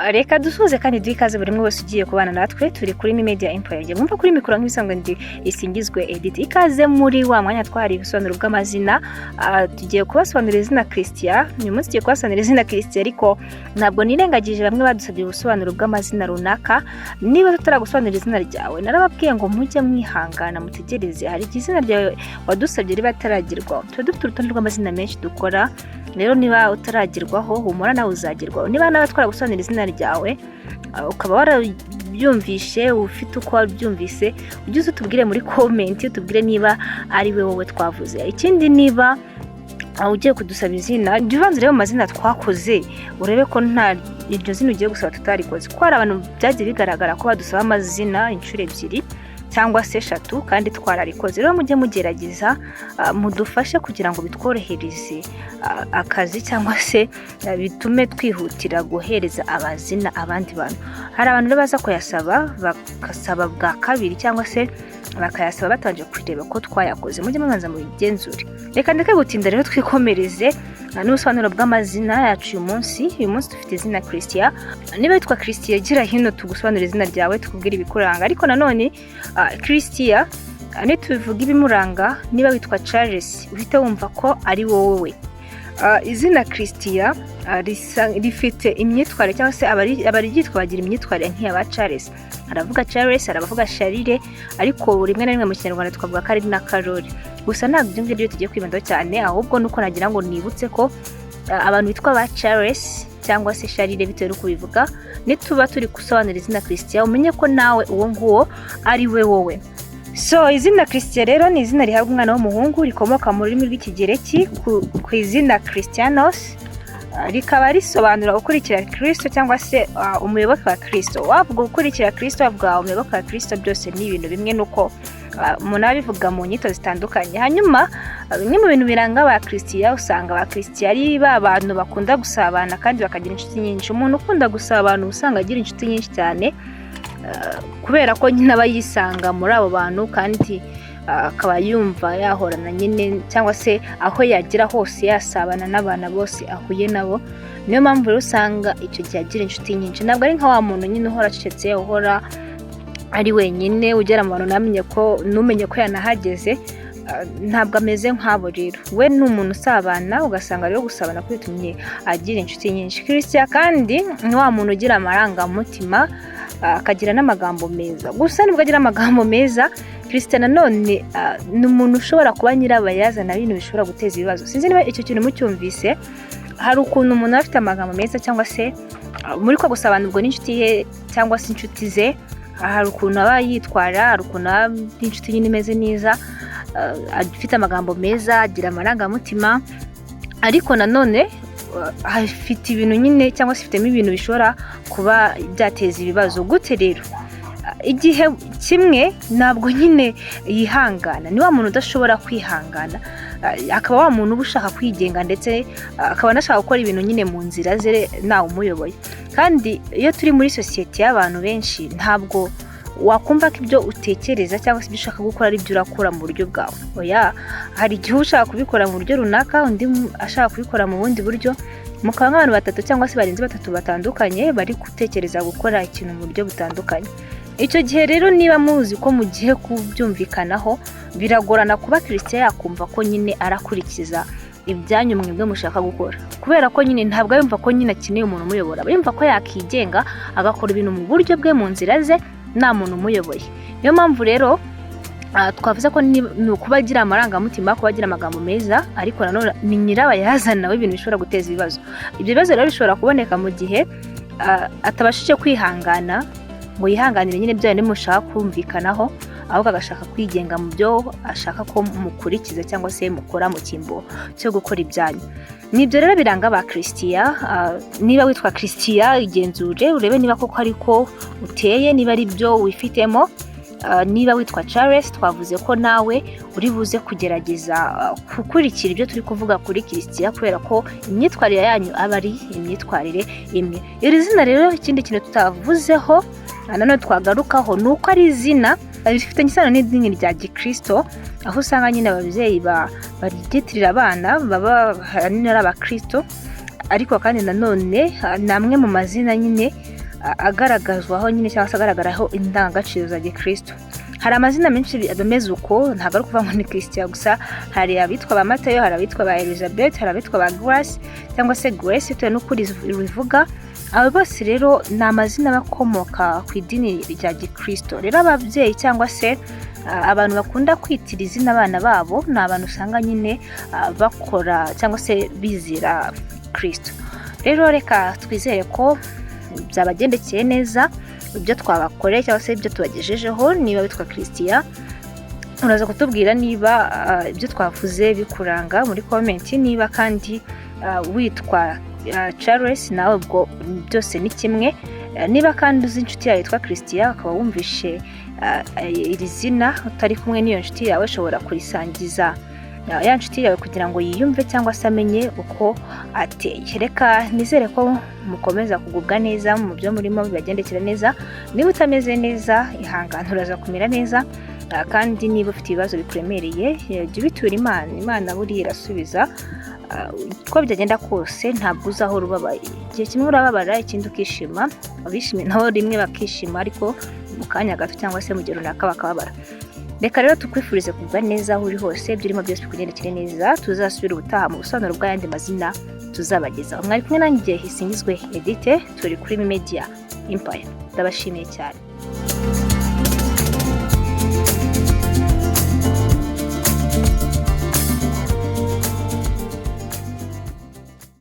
Reka dusuhuze kandi duhe ikaze buri umwe wese ugiye kubana natwe. Turi kuri Media Empire. Mwumva kuri mikoro nk'ibisanzwe ndi Isingizwe Edith. Ikaze muri wa mwanya twahariye ubusobanuro bw'amazina. Tugiye kubasobanurira izina Christian. Uyu munsi tugiye kubasobanurira izina Christian, ariko ntabwo nirengagije bamwe badusabye ubusobanuro bw'amazina runaka. Niba tutaragusobanurira izina ryawe, narababwiye ngo mujye mwihangana mutegereze, hari igihe izina ryawe wadusabye riba ritaragirwaho. Tuba dufite urutonde rw'amazina menshi dukora. Rero niba utaragerwaho, humura, nawe uzagerwaho. Niba nawe twaragusobanurira izina ryawe, ukaba warabyumvishe, ufite uko wabyumvise, ujye uza utubwire muri comment, utubwire niba ari we wowe twavuze. Ikindi, niba ugiye kudusaba izina, jya ubanza urebe mu mazina twakoze, urebe ko nta iryo zina ugiye gusaba tutarikoze, kuko hari abantu byagiye bigaragara ko badusaba amazina inshuro ebyiri cyangwa se eshatu kandi twararikoze. Rero mujye mugerageza mudufashe kugira ngo bitworohereze akazi cyangwa se bitume twihutira guhereza abazina abandi bantu. Hari abantu rero baza kuyasaba, bagasaba bwa kabiri cyangwa se bakayasaba batabanje kureba ko twayakoze. Mujye mubanza mubigenzure. Reka ndeke gutinda rero, twikomereze n'ubusobanuro bw'amazina yacu uyu munsi. Uyu munsi dufite izina Christian. Niba witwa Christian, gira hino tugusobanurire izina ryawe, tukubwire ibikuranga. Ariko nanone Christian, nituvuga ibimuranga, niba witwa Charles uhite wumva ko ari wowe. Izina Christian rifite imyitwarire cyangwa se abaryitwa bagira imyitwarire nk'iya ba Charles. Aravuga Charles, arabavuga Charire, ariko rimwe na rimwe mu Kinyarwanda twavuga ko ari na Karori. Gusa ntabwo ibyo ngibyo tugiye kwibandaho cyane, ahubwo nuko nagira ngo nibutse ko abantu bitwa ba Charles cyangwa se Charire, bitewe n'uko ubivuga, nituba turi gusobanura izina Christian umenye ko nawe uwo nguwo ari we wowe. So izina Christian rero ni izina rihabwa umwana w'umuhungu, rikomoka mu rurimi rw'Ikigereki ku izina Christianos, rikaba risobanura gukurikira Kristo cyangwa se umuyoboke wa Kristo. Wavuga gukurikira Kristo, wavuga umuyoboke wa Kristo, byose ni ibintu bimwe, nuko umuntu aba abivuga mu nyito zitandukanye. Hanyuma bimwe mu bintu biranga ba Christian, usanga ba Christian ari ba bantu bakunda gusabana kandi bakagira inshuti nyinshi. Umuntu ukunda gusabana uba usanga agira inshuti nyinshi cyane, kubera ko nyine aba yisanga muri abo bantu kandi akaba yumva yahorana nyine cyangwa se aho yagera hose yasabana n'abantu bose ahuye nabo. Niyo mpamvu rero usanga icyo gihe agira inshuti nyinshi. Ntabwo ari nka wa muntu nyine uhora acecetse, uhora ari wenyine, ugera mu bantu ntamenye ko ntumenye ko yanahageze. Ntabwo ameze nk'abo. Rero we ni umuntu usabana, ugasanga rero gusabana kwitumye agira inshuti nyinshi. Christian kandi ni wa muntu ugira amarangamutima, akagira n'amagambo meza. Gusa nubwo agira amagambo meza, Christian nanone ni umuntu ushobora kuba nyirabayazana ibintu bishobora guteza ibibazo. Sinzi niba icyo kintu mucyumvise. Hari ukuntu umuntu aba afite amagambo meza cyangwa se muri ko gusabana ubwo n'inshuti ye cyangwa se inshuti ze, hari ukuntu aba yitwara, hari ukuntu aba ari inshuti nyine imeze neza, afite amagambo meza, agira amarangamutima, ariko nanone afite ibintu nyine cyangwa se ifitemo ibintu bishobora kuba byateza ibibazo. Gute rero? Igihe kimwe ntabwo nyine yihangana, ni wa muntu udashobora kwihangana, akaba wa muntu uba ushaka kwigenga, ndetse akaba anashaka gukora ibintu nyine mu nzira ze ntawe umuyoboye. Kandi iyo turi muri sosiyete y'abantu benshi, ntabwo wakumva ko ibyo utekereza cyangwa se ibyo ushaka gukora ari byo urakora mu buryo bwawe. Oya, hari igihe uba ushaka kubikora mu buryo runaka, undi ashaka kubikora mu bundi buryo, mukaba nk'abantu batatu cyangwa se barenze batatu batandukanye bari gutekereza gukora ikintu mu buryo butandukanye. Icyo gihe rero niba muzi ko mugiye kubyumvikanaho, biragorana kuba Christian yakumva ko nyine arakurikiza ibyanyu mwebwe mushaka gukora, kubera ko nyine ntabwo yumva ko nyine akeneye umuntu umuyobora. Aba yumva ko yakigenga agakora ibintu mu buryo bwe, mu nzira ze, nta muntu umuyoboye. Niyo mpamvu rero twavuze ko ni ukuba agira amarangamutima, kuba agira amagambo meza, ariko nanone ni nyirabayazana w'ibintu bishobora guteza ibibazo. Ibyo bibazo rero bishobora kuboneka mu gihe atabashije kwihangana ngo yihanganire nyine bya bindi mushaka kumvikanaho, ahubwo agashaka kwigenga mu byo ashaka ko mukurikiza cyangwa se mukora mu cyimbo cyo gukora ibyanyu. Nibyo rero biranga ba Christian. Niba witwa Christian, igenzure urebe niba koko ariko uteye, niba ari byo wifitemo. Niba witwa Charles, twavuze ko nawe uri buze kugerageza gukurikira ibyo turi kuvuga kuri Christian, kubera ko imyitwarire yanyu aba ari imyitwarire imwe. Iri zina rero, ikindi kintu tutavuzeho nanone twagarukaho, ni uko ari izina rifitanye isano n'idini rya gikristo, aho usanga nyine ababyeyi baryitirira abana baba ahanini ari abakristo. Ariko kandi nanone ni amwe mu mazina nyine. agaragazwaho nyine cyangwa se agaragaraho indangagaciro za gikristo. Hari amazina menshi ameze uko, ntabwo ari ukuvuga ngo ni Christian gusa. Hari abitwa ba Matayo, hari abitwa ba Elizabeth, hari abitwa ba Grace cyangwa se Grace, bitewe n'uko urivuga. Abo bose rero ni amazina aba akomoka ku idini rya gikristo. Rero ababyeyi cyangwa se abantu bakunda kwitira izina abana babo ni abantu usanga nyine bakora cyangwa se bizera Kristo. Rero reka twizere ko byabagendekeye neza ibyo twabakoreye cyangwa se ibyo tubagejejeho. Niba witwa Christian, uraza kutubwira niba ibyo twavuze bikuranga muri comment. Niba kandi witwa Charles, nawe ubwo byose ni kimwe. Niba kandi uzi inshuti yawe yitwa Christian, ukaba wumvishe iri zina utari kumwe n'iyo nshuti yawe, ushobora kurisangiza ya nshuti yawe kugira ngo yiyumve cyangwa se amenye uko ateye. Reka nizere ko mukomeza kugubwa neza mu byo murimo, bibagendekera neza. Niba utameze neza, ihangane, uraza kumera neza. Kandi niba ufite ibibazo bikuremereye, jya ubitura Imana. Imana buriya irasubiza. Uko byagenda kose ntabwo uzahora ubabaye. Igihe kimwe urababara, ikindi ukishima. Abishimye nabo rimwe bakishima, ariko mu kanya gato cyangwa se mu gihe runaka bakababara. Reka rero tukwifurize kugubwa neza aho uri hose, ibyo urimo byose bikugendekere neza. Tuzasubira ubutaha mu busobanuro bw'ayandi mazina tuzabagezaho. Mwari kumwe nanjye Isingizwe Edite, turi kuri Media Empire. Ndabashimiye cyane.